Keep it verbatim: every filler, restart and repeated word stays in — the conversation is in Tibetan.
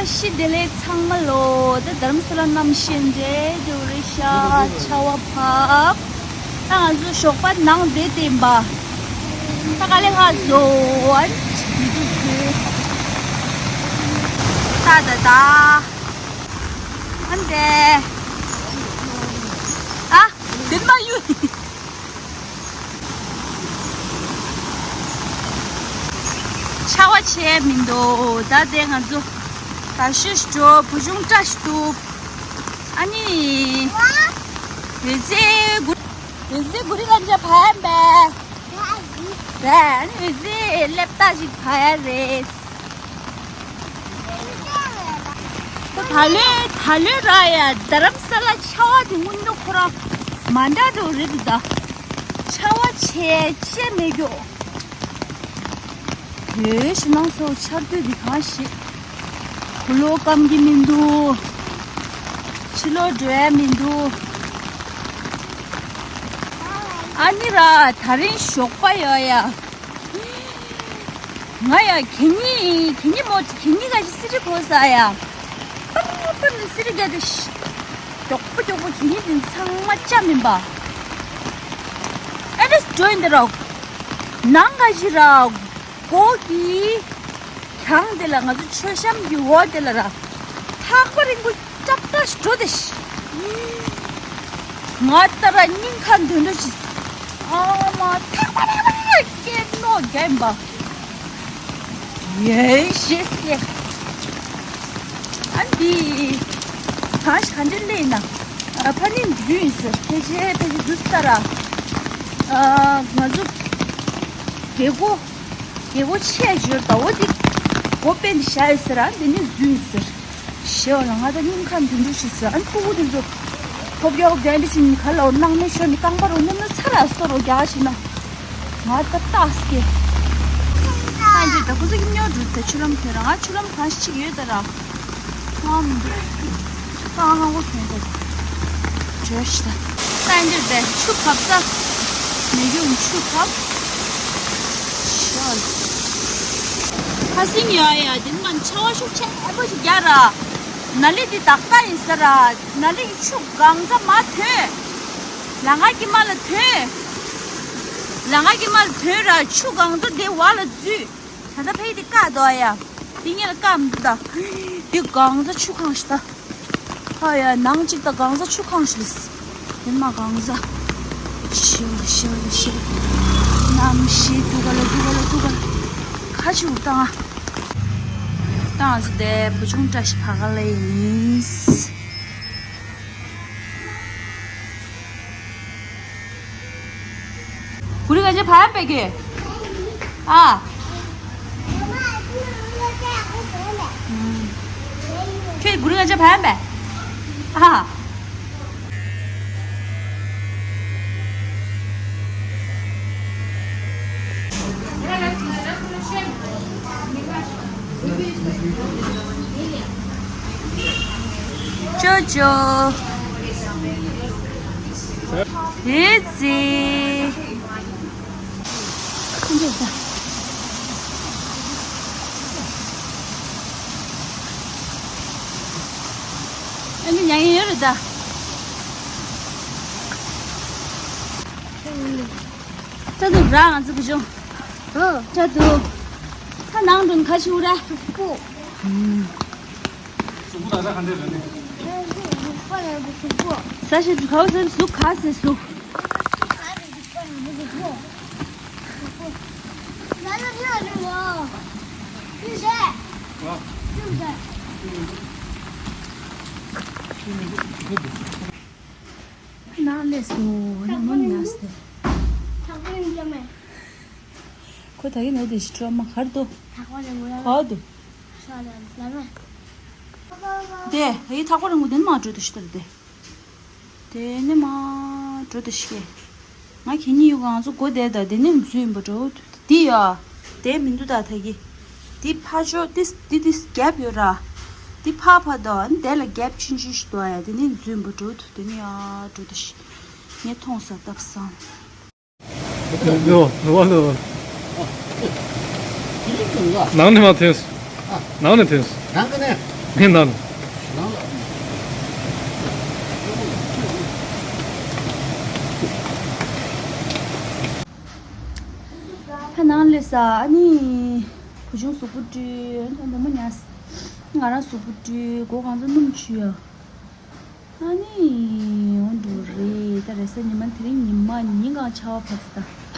བཀྲ་ཤིས་བདེ་ལེགས་ཚང་མ་ལོ། ད་རྡ་རམ་ས་ལ་གནམ་གཤིས་འདྲ་འདྲ་རེད་ཤག་ཆར་པ་བབས། ད་ང་ཚོ་ཞོགས་པ་ནང་བསྡད་བསྡད་ཡིན་པ། ད་ག་ལེ་ང་ཚོ་ཨ་མི་འདུག་གི་ད་ད་ད། ཨ་འདྲ། ཨ། དེ་མ་ཡུ། ཆར་པ་བྱས་མི་འདུག་ད་དེ་ང་ཚོ་ད་ཤི་ཤི་འགྲོ་བུ་ཆུང་བཀྲ་ཤིས་འདུག་ཨ་ནི། འོད་ཟེར་གུ། འོད་ཟེར་གུ་རི་ལ་འཇབ་ཕ་ཡན་པས། རེད། ཨ་ནི་འོད་ཟེར་སླེབས་ད་ཞིག་ཕ་ཡ་རེད། ད་ལོས་ད་ལོས་ར་ཡ་རྡ་རམ་ས་ལ་ཆར་པ་དེ་སྔོན་འདུག་ཁོ་རང་མ་འདྲ་འགྲོ་རེད་འདུག་ད་ཆར་པ་བྱས་བྱས་མེད་རྒྱུ། ཡོད་ཞུ་ནང་སོ་ཆར་དུས་འདི་གང་ཞིག་གུ་ལོ་སྐམ་གྱི་མི་འདུག་ཕྱི་ལོ་འགྲོ་ཡ་མི་འདུག་ཨ་ནི་ར་ད་རིང་ཞོགས་པ་ཡོད་ཡ། ང་ཡ་གད་སྙིགས་གད་སྙིགས་མོ་གད་སྙིགས་ག་ཞིག་སི་རི་གོ་ས་ཡ། པར་པར་ནི་སི་རི་རྒྱ་དེ་ཤི། མགྱོགས་པོ་མགྱོགས་པོ་གད་སྙིགས་དེ་ཚང་མ་ལྕགས་མིན་པ། ཨེ་འདྲས་འགྲོ་ཡིན་དེ་ར། ནང་ག་ཞིག་ར། སྒོ་གི་གྱང་དེ་ལ་ང་ཚོ་མཆོད་བཤམས་ཀྱི་འོག་དེ་ལ་ར། ཐག་པ་རིང་པོ་ཅབ་ཏ་ཞིག་འགྲོ་དེ་ཤི། ང་ལྟ་ར་སྙིང་ཁ་འདོན་འདོད་ཅིག་ཨ་མ་ཐག་པ་རིང་པོ་སྐད་ནོ་རྒྱ་ཡིན་པ། ཡེ་ཤེས་སྐད། ཨ་འདི། གང་ཞིག་ག་འདྲ་ལས་ན། ཨ་ཕ་ནི་འཛུལ་ཡིན་ཟེར་ཕལ་ཆེར་ཕལ་ཆེར་འཛུལ་ལྟ་ར། ཨ་ང་ཚོ། རྒྱལ་སྒོ། རྒྱལ་སྒོ་ཆེ་ཞོར་ཟླ་བོ་འདི། སྒོ་སྤེལ་ནས་བཞག་ཡོད་ཟེར་ར་འདི་ནས་འཛུལ་ཡོད་ཟེར། ཞེས་པ་ལ་ང་ད་སྙིང་ཁ་འདི་འདྲ་ཞིག་ཟེར་ཨ་ནི་ཕྲུ་གུ་འདི་ཚོ། ཐོབ་རྒྱག་དེ་འདྲ་ཞིག་ག་ལ་ནང་མི་ཤོར་ནས་རྐང་པ་རུ་ནུབ་ན་ཚ་ར་སོ་རུ་རྒྱག་ཞིག་ན། ང་ད་རྟགས་སྐྱེ། ཨ་འདྲ་ད་ཁོ་ཚོ་ཀྱི་སྨྱོ་འགྲོ་ད་ཆུ་ལམ་ཐོན་ར་ང་ཆུ་ལམ་གང་ཞིག་ཡོད་ད་ར། ང་མི་འདུག་ད་ང་ལྷང་པོ་གྱོན་ད། བྲོས་ཤི་ད། ད་འདིར་བསྡད་ཆུ་བབས་ས། མི་ཡུམ་ཆུ་བབས། ཤོག་ཁ་སིང་ཡོད་ཡ་དེ་མ་ཆར་པ་ཤུགས་ཆེན་པོ་ཞིག་རྒྱག་ར། ན་ལི་འདི་དག་ད་ཡིན་ས་ར། ན་ལི་ཆུ་གང་ཚ་མ་ཐོན། ལ་ང་གི་མ་ལ་ཐོན། ལ་ང་གི་མ་ལ་ཐོན་ར་ཆུ་གང་ཚ་དེ་བ་ལ་འཛུལ། ད་ལྟ་ཕ་གི་དེ་བཀག་འདུག་ཨ་ཡ། དེ་ངས་ལ་བཀག་མི་འདུག་ད། དེ་གང་ཚ་ཆུ་ཁང་ཞིག་ད། ཨ་ཡ་ནང་གཅིག་ད་གང་ཚ་ཆུ་ཁང་ཞིག་རེད། དེ་མ་གང་ཚ། ཤི་ཤི་ཤི། གནམ་གཤིས་སྡུག་ག་ལ་སྡུག་ག་ལ་སྡུག་ག་ལ། ཁ་ཆུ་བཏང་ཨ། ད་ང་ཚོ་དེ་བུ་ཆུང་བཀྲ་ཤིས་ཕ་ག་ལ་ཡིན། གུ་རི་ག་ཅེ་ཕ་ཡ་པེ་གེ། ཨ། ཁྱོད་གུ་རི་ག་ཅེ་ཕ་ཡ་པེ། ཨ། ཅོ་ཅོ། ཨེ་ཙི། ཨ་ནི་ཉལ་ཡོད་རེད་ད། ཅ་དུ་ར་ང་ཚོ་བུ་ཆུང་། ཅ་དུ། ད་ནང་དུ་ཁ་ཆུ་ར། གཟུགས་པོ་ད་ལྟ་ག་འདྲ་རེད་ནི། ས་ཞིག་ག་བ་ཟེར་གཟུགས་ག་ཟེར་གཟུགས། ནང་ལས་སུ་ནི་མོ་ཉལ་སྟེ། ཁོ་ད་གིན་ནོ་དེ་ཞིག་ཁྲོ་མ་གར་དུ། གར་དུ། དེ་ཧེ་ཐག་པ་རིང་པོ་དེ་ནི་མ་འགྲོ་དུ་ཤི་ཏར་དེ། དེ་ནི་མ་འགྲོ་དུ་ཤི་གེ། ང་ཁྱེད་གཉིས་ཡོད་ག་ང་ཚོ་སྒོ་དེ་ད་དེ་ནི་འཛུལ་ཡིན་པ་འགྲོ་དེ་ཡ། དེ་མི་འདུག་ད་ད་གི། དེ་ཕ་ཆོ་དེ་དེ་དེ་རྒྱབ་ཡོད་ར། དེ་ཕ་ཕ་དོ་ཨ་ནི་དེ་ལ་རྒྱབ་ཆུན་ཆུན་ཞིག་འདུག་ཨ་ཡ་དེ་ནི་འཛུལ་ཡིན་པ་འགྲོ་དུ་དེ་ནི་ཡ་འགྲོ་དུ་ཤི། ངས་མཐོང་ས་སྟབས་བཟང་། ནང་ནས་མ་ཐོན། ནང་ནས་ཐོན། ནང་གི་ནས། ངས་ནང་། ཕ་ནང་སླེབས་ས། ཨ་ནི་བུ་ཆུང་གཟུགས་པོ་བཀྲུས། ཨ་ནི་བུ་མོ་ཉལ་ས། ང་རང་གཟུགས་པོ་བཀྲུས། མགོ་གང་ཚ་སྣུམ་བྱུགས་ཡ། ཨ་ནི་འོ་འགྲོ་རེད། ད་རེས་གཟའ་ཉི་མ། དེ་རིང་ཉི་མ། ཉིན་གང་ཆར་པ་བབས་ས།